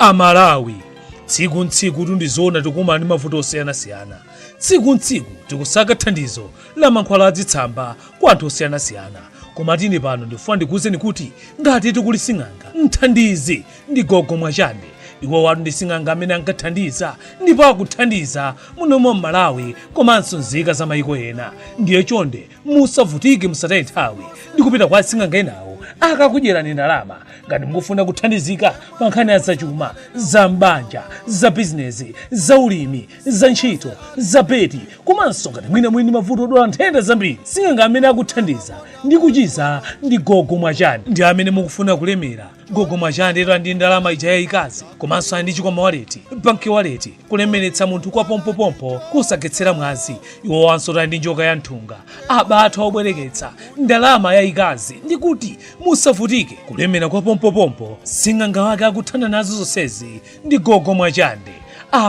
Amalawi, tsiku ntsiku tundizoona tikumana ndi mavuto osiyanasiyana. Tsiku ntsiku tikusaka thandizo la mankhwala adzitsamba kwa anthu osiyanasiyana. Koma tini pano ndifuna ndikuwuzeni kuti ngati tikuli sing'anga mthandizi ndi Gogo Mwachande. Iwo watu ndi sing'anga amene ankathandiza ndipo akuthandiza munomo m'Malawi komanso nzika za mayiko ena. Ndiye chonde musavutike, musataye nthawi ndi kupita kwa asing'anga enawo akakudyerani ndalama. Ngati mukufuna kuthandizika pa nkhani ya zachuma, za m'banja, za bizinezi, za ulimi, za ntchito, za beti, komanso ngati mwina muli ndi mavuto odwala nthenda zambiri, sing'anga amene akuthandiza ndi kuchiza ndi Gogo Mwachande. Ndi amene mukufuna kulemera, Gogo Mwachande ndi ndalama ija yayikazi, komanso ali ndi chikwama wallet, bank wallet, kulemeretsa munthu kwa pompopompo kusakhetsera mwazi. Iwowanso ali ndi njoka ya mthunga, abatha obwereketsa ndalama yayikazi. Ndikuti musavutike, kulemera kwa pompopompo, sing'anga wake akuthana nazo zonsezi ndi Gogo Mwachande.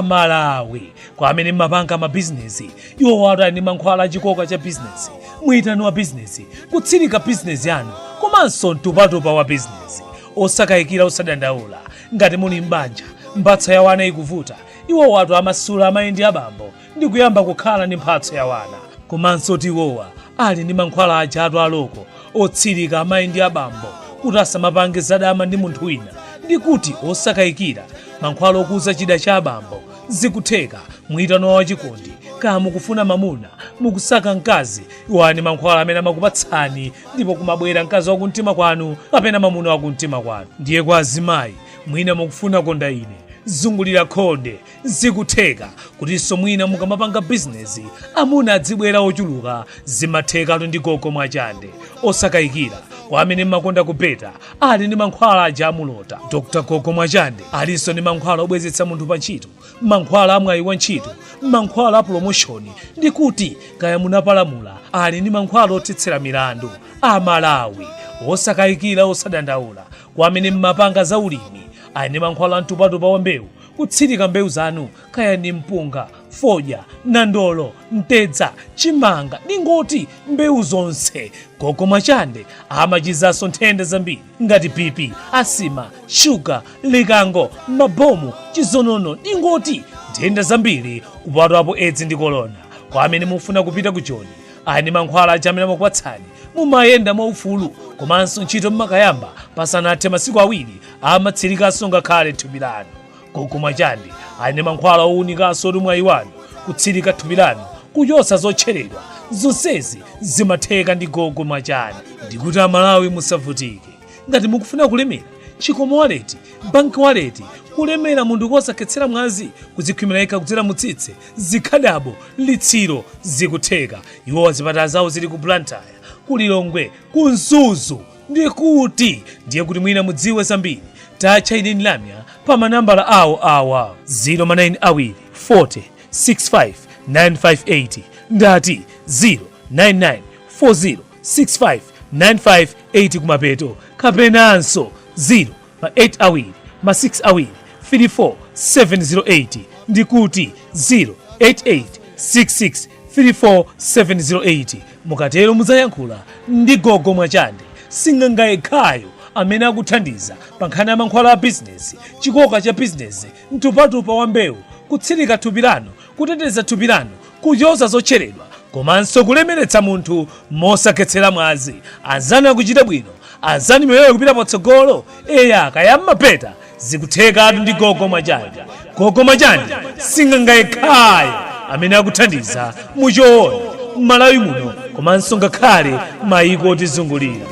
Amalawi, kwa amene mmapanga mabizinesi, iwo watu ali ndi mankhwala achikoka cha bizinesi, mwitano wa bizinesi, kutsirika bizinesi yanu, komanso mtupatupa wa bizinesi. Osakayikira, osadandaula. Ngati muli m'banja, mphatso ya wana ikuvuta, iwo watu amasula amayi ndi abambo ndi kuyamba kukhala ndi mphatso ya wana. Komanso tiwowa ali ndi mankhwala aja atu aloko otsirika amayi ndi abambo kuti asamapange zadama ndi munthu wina. Ndikuti osakayikira, mankhwala okuza chida cha abambo zikutheka. Mwitano wa chikondi, kaya mukufuna mamuna, mukusaka mkazi, iwani mankhwala amene amakupatsani ndipo kumabwera mkazi wakumtima kwanu kapena mamuna wakumtima kwanu. Ndiye kwa azimayi, mwina mukufuna konda ine zungulira khonde, zikutheka. Kutinso mwina mukamapanga bizinesi amuna adzibwera ochuluka, zimathekatu ndi Gogo Mwachande. Osakayikira, kwa amene mmakonda kubeta, ali ndi mankhwala aja amulota. Dr Gogo Mwachande alinso ndi mankhwala obwezetsa munthu pa ntchito, mankhwala amwayi wa ntchito, mankhwala a promotion. Ndikuti kaya munapalamula, ali ndi mankhwala othetsera milandu. Amalawi, osakayikira, osadandaula. Kwa amene mmapanga za ulimi, ali ndi mankhwala amtupatupa wa mbewu, kutsirika mbewu zanu, kaya ndi mpunga, fodya, nandolo, mtedza, chimanga, ndingoti mbewu zonse. Gogo Mwachande amachizanso nthenda zambiri ngati BP, asima, shuga, likango, mabomu, chizonono, ndingoti nthenda zambiri, kupatwapo Edzi ndi korona. Kwa amene mufuna kupita ku Joni, ali ndi mankhwala aja amene amakupatsani mumayenda mwaufulu, komanso ntchito mmakayamba pasanathe masiku 2, amatsirikanso ngakhale thupi lanu. Gogo Mwachande ali ndi mankhwala owunikanso mwayi wanu, kutsirika thupi lanu, kuchotsa zotcheredwa, zonsezi zimatheka ndi Gogo Mwachande. Ndikuti Amalawi musavutike. Ngati mukufuna kulemera, chikwama wallet, bank wallet, kulemera munthu kosakhetsera mwazi, kudzikhwimira yekha kudzera mutsitsi, zikhadabo, litsiro, zikutheka. Iwowa zipatala zawo zili ku Blantyre, ku Lilongwe, ku Mzuzu. Ndikuti ndiye kuti mwina mudziwe zambiri, tatchayireni lamya pa manambala awo awa: 0 ma 9 awiri 40 65 958. Ndati 099 40 65 958 kumapeto, kapenanso 0 ma 8 awiri ma 6 awiri 34 708. Ndikuti 088 66 34 708. Mukatero mudzayankhula ndi Gogo Mwachande, sing'anga yekhayo amene akuthandiza pa nkhani ya mankhwala a bizinesi, chikoka cha bizinesi, mtupatupa wa mbewu, kutsirika thupi lanu, kuteteza thupi lanu, kuchotsa zotcheredwa, komanso kulemeretsa munthu mosakhetsera mwazi. Anzanu akuchita bwino, anzanu miyoyo kupita patsogolo, eya, kaya mmapeta, zikuthekatu ndi Gogo Mwachande. Gogo Mwachande sing'anga yekhayo amene akuthandiza muchoona m'Malawi muno komanso ngakhale mayiko otizungulira.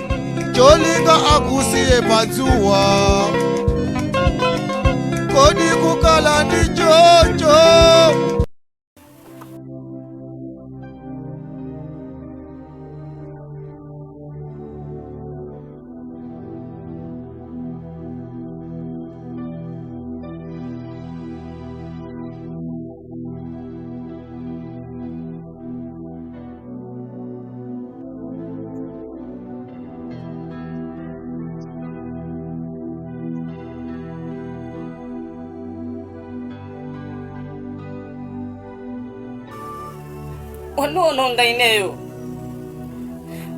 Cholinga akusiye padzuwa, kodi kukala ndi chocho? Wandiwononga ineyo,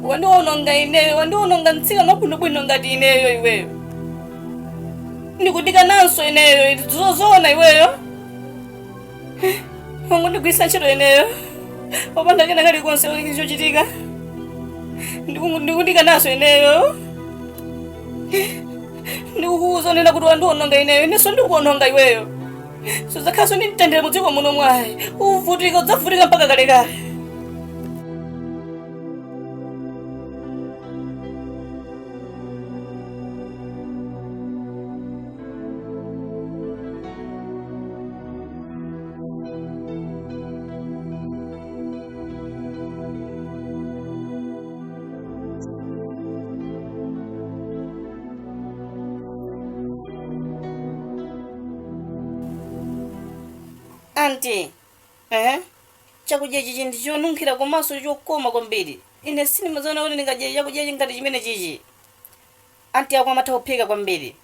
wandiwononga ineyo, wandiwononga mtsikana wabwinobwino ngati ineyo iweyo. Ndikudikananso ineyo zozoona iweyo wangondigwisa ntchito ineyo opanda kena kalikonse chochitika. Ndikudikananso ineyo, ndikukuuza nena kuti wandiononga ineyo, inenso ndikuononga iweyo. Suzakhaso ndimtendere mudziko muno mwayi, uvutika, udzavutika mpaka kalekale. Anti, eh? Chakudya chichi ndi chonunkhira komanso chokoma kwambiri. Ine sindimadziona kuti ndingadye chakudya ngati chimene chichi. Anti ako amatha kuphika kwambiri.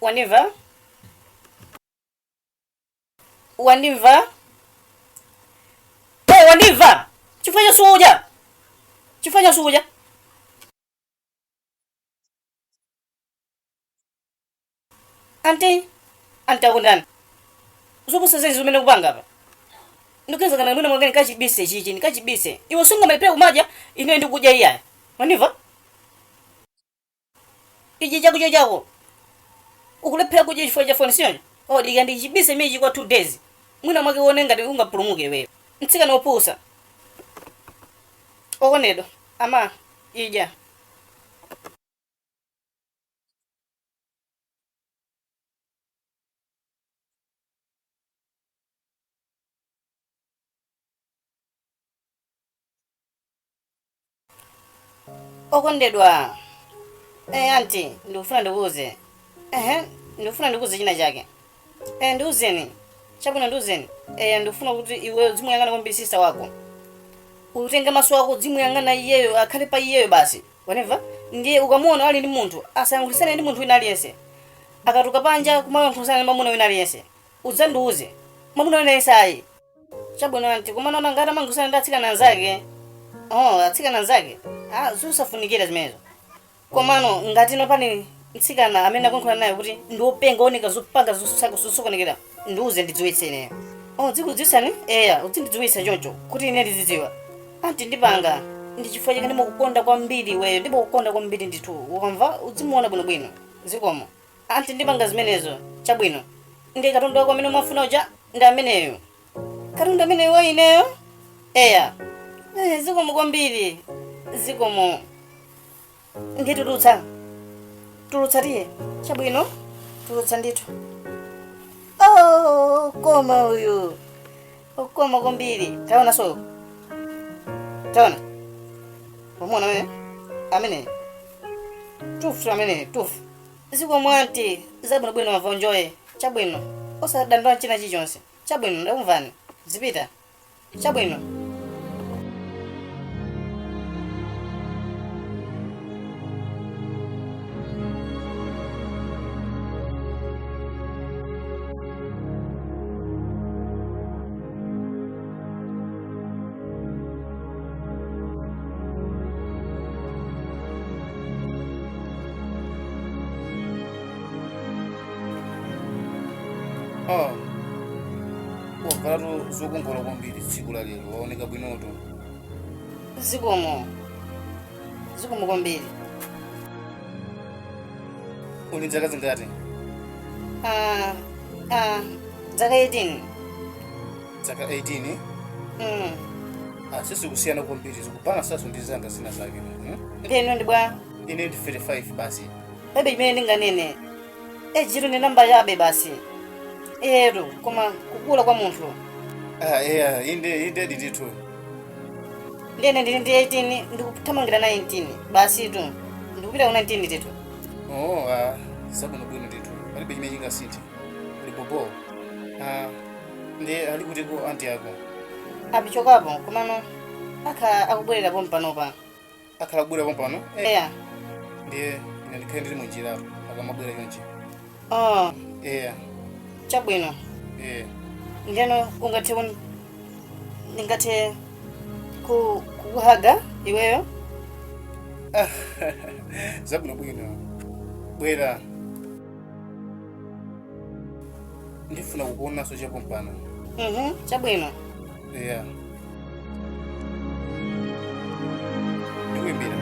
Wandimva? Wandimva? Hey, wandimva? Chifukwa cha sukudya. Chifukwa cha sukudya. Anti, anti akundani. Zopusa zenzi zimene kupanga apa. Ndikuyenza kana mwina mwangani kachibise chichi, ndikachibise. Iwe sungamalipira kumadya, ine ndikudya iyayi. Wandimva? Ichi chakudya chako. Ukulephera kudya chifukwa cha foni siyonjo. Oh, dika ndichibise imechi kwa 2 days. Mwina mwake uone ngati ungapulumuke iweyo. Mtsikana wopusa. Okondedwa, ama, idya. Okondedwa, anti, ndikufuna ndikuuze. Ehe, ndikufuna ndikuuze china chake. Ndiuzeni. Chabwino, ndiuzeni. Ndikufuna kuti iwe uzimuyang'ana kwambiri sister wako. Utenge maso ako uzimuyang'ana iyeyo, akhale pa iyeyo basi. Wandimva? Ndiye ukamuona ali ndi munthu, asayankhulisane ndi munthu wina aliyense. Akatuka panja kumayankhulisana ndi mwamuna wina aliyense. Udzandiuze. Mwamuna wina aliyense ayi. Chabwino anti, koma naona ngati amayankhulana ndi atsikana anzake. Oh, atsikana anzake. Ah, zosafunikira zimenezo. Komano ngati no pali mtsikana amene akuyankhula naye kuti ndi wopenga oneka zopanga zosokonekera, ndiuze ndidziwitse ineyo. Oh, dzikudziwitsani? Eya, udzindidziwitsa choncho kuti ine ndizidziwa. Anti ndipanga ndi chifukwa chake ndimakukonda kwambiri iweyo, ndimakukonda kwambiri ndithu. Ukamva udzimuona bwinobwino. Zikomo. Anti ndipanga zimenezo. Chabwino. Ndiye katundu wako amene umafuna uja ndi ameneyo. Katundu ameneyo wa ineyo? Eya. Zikomo kwambiri. Zikomo. Ndiye tulutsa. Tulutsa tiye. Chabwino. Tulutsa ndithu. Oh, koma uyu. Okoma kwambiri. Taona so. Taona. Wamuona amene? Amene. Tufu amene, tufu. Zikomo anti, zabwinobwino wamva unjoye. Chabwino. Osadandaula china chilichonse. Chabwino, ndakumvani. Zipita. Chabwino. Ah. Wavalatu zokongola kwambiri tsiku la lero, waoneka bwinotu. Zikomo. Zikomo kwambiri. Uli zaka zingati? Ah, ah, zaka 18. Zaka 18? Mm. Ah, sisi kusiyana kwambiri zikupanga saso ndi zanga zina zake. Ndiye ino ndi bwa? Ine ndi 35 basi. Bebe chimene ndinganene. Age ndi namba chabe basi. Ero, koma kukula kwa munthu. Ah, yeah, inde inde ndithu. Ndiye ine ndili ndi 18 ndikuthamangira 19 basi tu. Ndikupita ku 19 ndithu. Oh, ah, zabwino bwino ndithu. Palibe chimene chingasinthe. Uli bobo. Ah, ndiye ali kuti ko anti ako? Apichokapo komano akhala akubwerera pompanopa. Akhala akubwerera pompano? Eya. Ndiye ine ndikhale ndili munjira akamabwera chonchi. Oh. Eya. Chabwino. Eh. Ndiyeno ungathe ndingathe kukuhaga iweyo? Zabwino bwino. Bwera. Ndifuna kukuonanso chapompano. Chabwino. Yeah. Ndikuimbira.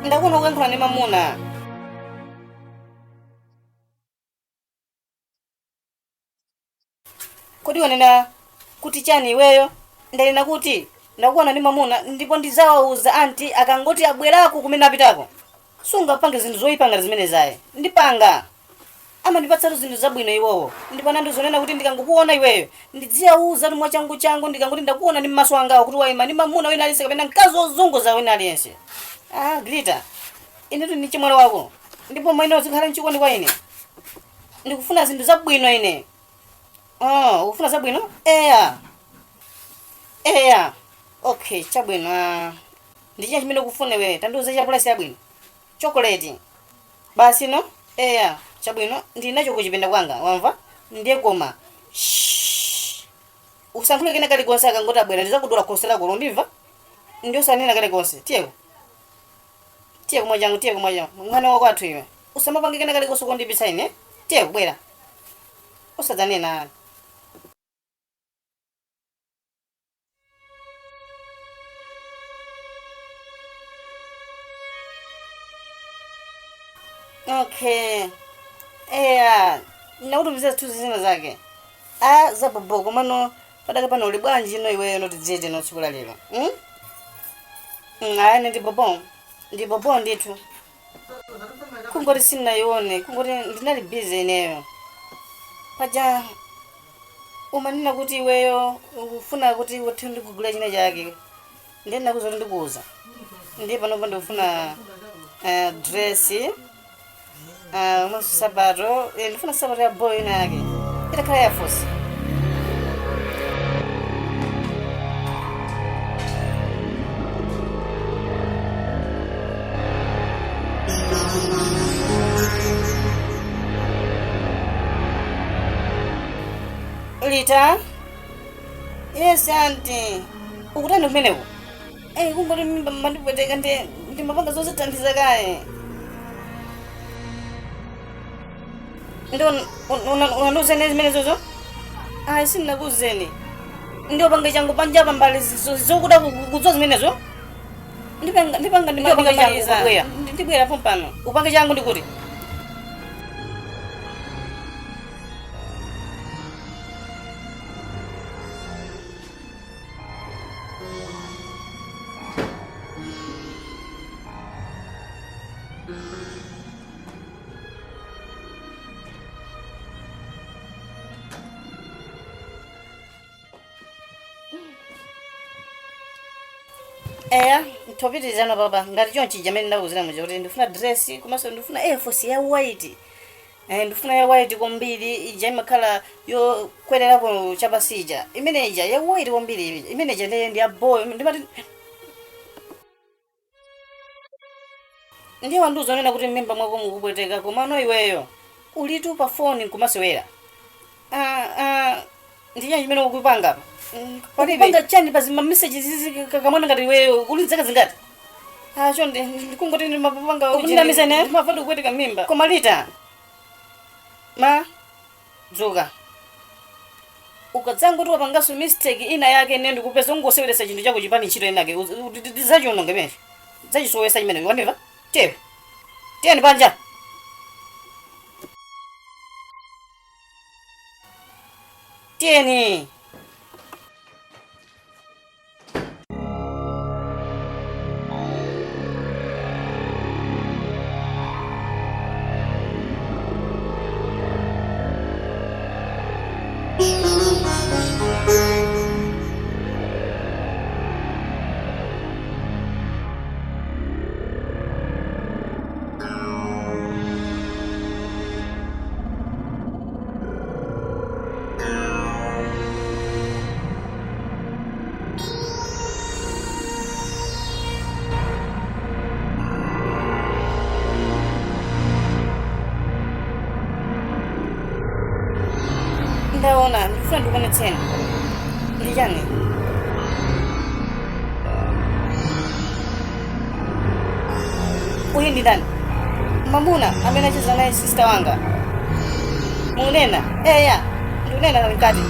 Ndakuona ukuyankhula ndi mamuna. Kodi wanena kuti chani iweyo? Ndanena kuti ndakuona ndi mamuna ndipo ndizawauza anti akangoti abwerako kumene apitako. Sungapange zinthu zoyipa ngati zimene zaye. Ndipanga. Amandipatsatu zinthu zabwino iwowo. Ndipo anandizonena kuti ndikangokuona iweyo ndidziyauza tu mwachangu changu ndikangoti ndakuona ndi maso angawo kuti wayima ndi mamuna wina aliyense kapena mkazi wozunguza wina aliyense. Ah, Grita, inetu ndi chimwalo wako ndipo mwene uzikhala mchikondi kwa ine. Ndikufuna zinthu zabwino ine. Oh, ukufuna zabwino? Eya. Eya. Okay, chabwino. Ah. Ndi chani chimene ukufuna iweyo? Tandiuza cha pulasi yabwino. Chocolate. Basi no? Eya, chabwino. Ndili nacho kuchipinda kwanga, wamva? Ndiye koma. Shhh. Usankhule kena kalikonse akangoti abwera ndizakudula khosi lako, undimva? Ndiye usanena kalikonse. Tiyeko. Tiye kumwa changu, tiye kumwa changu. Mwana wako athu iwe. Usamapange kena kalikonse kondipitsa ine. Tiye kubwera. Usadzanena. Okay. Eya, nakutumiza zithunzi zina zake. Ah, zabobo komano padaka pano uli bwanji ino iweyo notidziyete no tsiku la lero. Hmm? Aya ndi bobo. Ndi bobo ndithu. Kungoti sindinayione, kungoti ndinali busy ineyo. Paja umanena kuti iweyo ukufuna kuti uthe ndikugula china chake. Ndiye ndinakuwuza kuti ndikuwuza. Ndiye panopo ndikufuna dress, komanso sapato, ndifuna sapato ya boy ina yake. Itakhala ya force. Lita? Yes, auntie. Ukutani kumeneko? Eh, kungoti mimba mandipweteka ndi ndimapanga zozithandiza kaye. Ndi unandiuzeni zimene zozo? Ayi, sindinakuuzeni. Ndiye upange changu panja pambali zokuda kudziwa zimenezo? Ndipanga ndipanga ndipanga changu kubwera. Ndibwera pompano. Upange changu ndikuti. Eya, ntopitirizano papa ngati chonchi chamene ndakuzira muja kuti ndifuna dress komanso ndifuna Air Force ya white. Ndifuna ya white kwambiri ija imakhala yokwererapo chapasija imene ija ya white kwambiri imene ija ndiye ndi ya boy ndimati ndiye wandiuza unena kuti m'mimba mwako mukupweteka komano iweyo ulitu pa foni nkumasewera. Ah, ah, ndi chani chimene ukupanga apa? Palibe. Ukupanga chani pa zima message zizi kamwana ngati iweyo uli zaka zingati? Ah, chonde ndikungoti ndimapanga Ukundinamiza ine? Ndimamva ndikupweteka m'mimba. Koma Lita, ma dzuka. Ukadzangoti wapanganso mistake ina yake ine ndikupeza ungoseweretsa chinthu chako chipani ntchito inake zachiononga imenecho. Zachisowesa chimenecho wandimva? Tiye. Tiyeni panja. Tiyeni. Ndaona, ndikufuna ndikuonetseni. Ndi chani? Uyu ndi ndani? Mamuna amene acheza naye sister wanga. Munena? Eya, ndikunena mkati.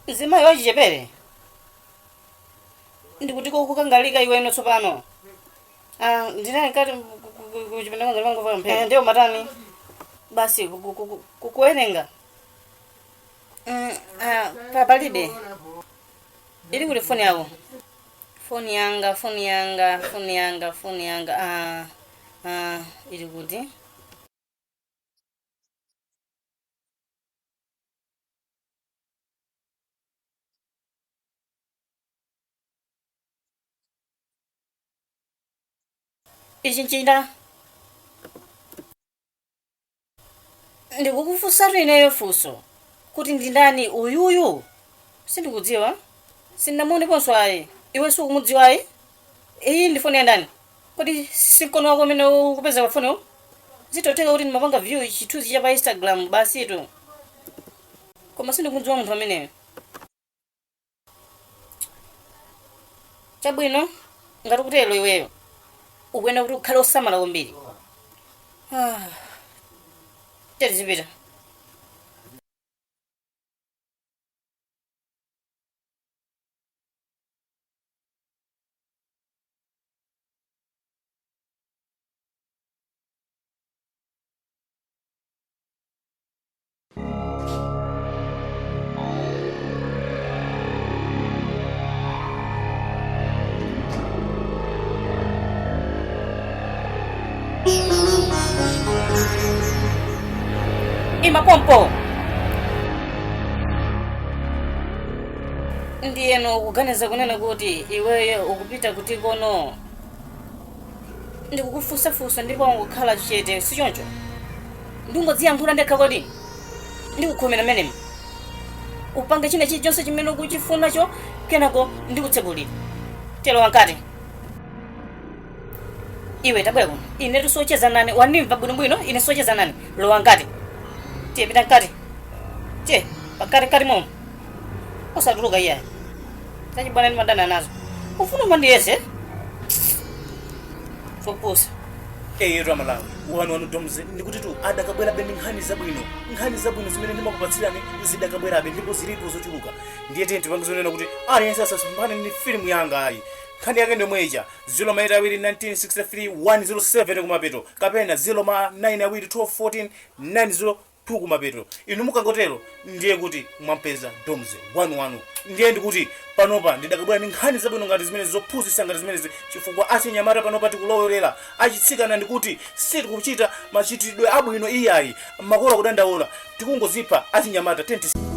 Mzimayi wachichepere? Ndikutiko kukangalika iweno tsopano. Ah, ndinali mkati kuchipinda kwanga ndimangovala mphepo. Ndiyo matani? Basi kuwerenga. Palibe. Ili kuti foni yako. Foni yanga, foni yanga, foni yanga, foni yanga. Ili kuti. Ichi nchida. Ndikukufunsatu ineyo funso kuti ndi ndani uyuyu? Sindikudziwa, sindinamuoneponso ayi. Iwe sukumudziwa ayi? Iyi ndi foni ya ndani? Kodi si mkono wako umene ukupeza pa foniwo? Zitotheka kuti ndimapanga view chithunzi cha pa Instagram basitu, koma sindikumudziwa munthu ameneyo. Chabwino, ngati ukutero iweyo ukuyenera kuti ukhale osamala kwambiri. Ah, tiye tizipita. Ima pompo. Ndiyeno ukuganiza kunena kuti iweyo ukupita kuti kono? Ndikukufunsafunsa ndipo ungokhala chete, si choncho? Ndingodziyankhula ndekha kodi? Ndikukhomera mmenemo. Upange china chilichonse chimene ukuchifunacho kenako ndikutsekulira. Tiye lowa mkati. Iwe tabwera kuno. Inetu socheza nane, wandimva bwinobwino? Ine socheza nane. Lowa mkati. Tiye pita mkati. Tiye, pakati mkati momo. Osatuluka iyayi. Zachibwana ndimadana nazo. Ufuna umandiyese? Zopusa. Eyetu amalawi, wanu wanu Domz, ndikutitu adakabwerabe ndi nkhani zabwino. Nkhani zabwino zimene ndimakupatsirani zidakabwerabe ndipo zilipo zochuluka. Ndiye tiye tipange zonena kuti aliyense asasumphane ndi filimu yanga ayi. Nkhani yake ndi yomwe ija, 0 ma 8 awiri 19 63 107 kumapeto kapena 0 ma 9 awiri 12 14 902 kumapeto. Inu mukangotero ndiye kuti mwampeza Domz wanu wanu. Ndiye ndikuti panopa ndidakabwera ndi nkhani zabwino ngati zimenezi, zophunzitsa ngati zimenezi, chifukwa achinyamata panopa tikulowerera achitsikana, ndikuti sitikuchita machitidwe abwino iyayi, makolo akudandaula, tikungozipha achinyamata. 20.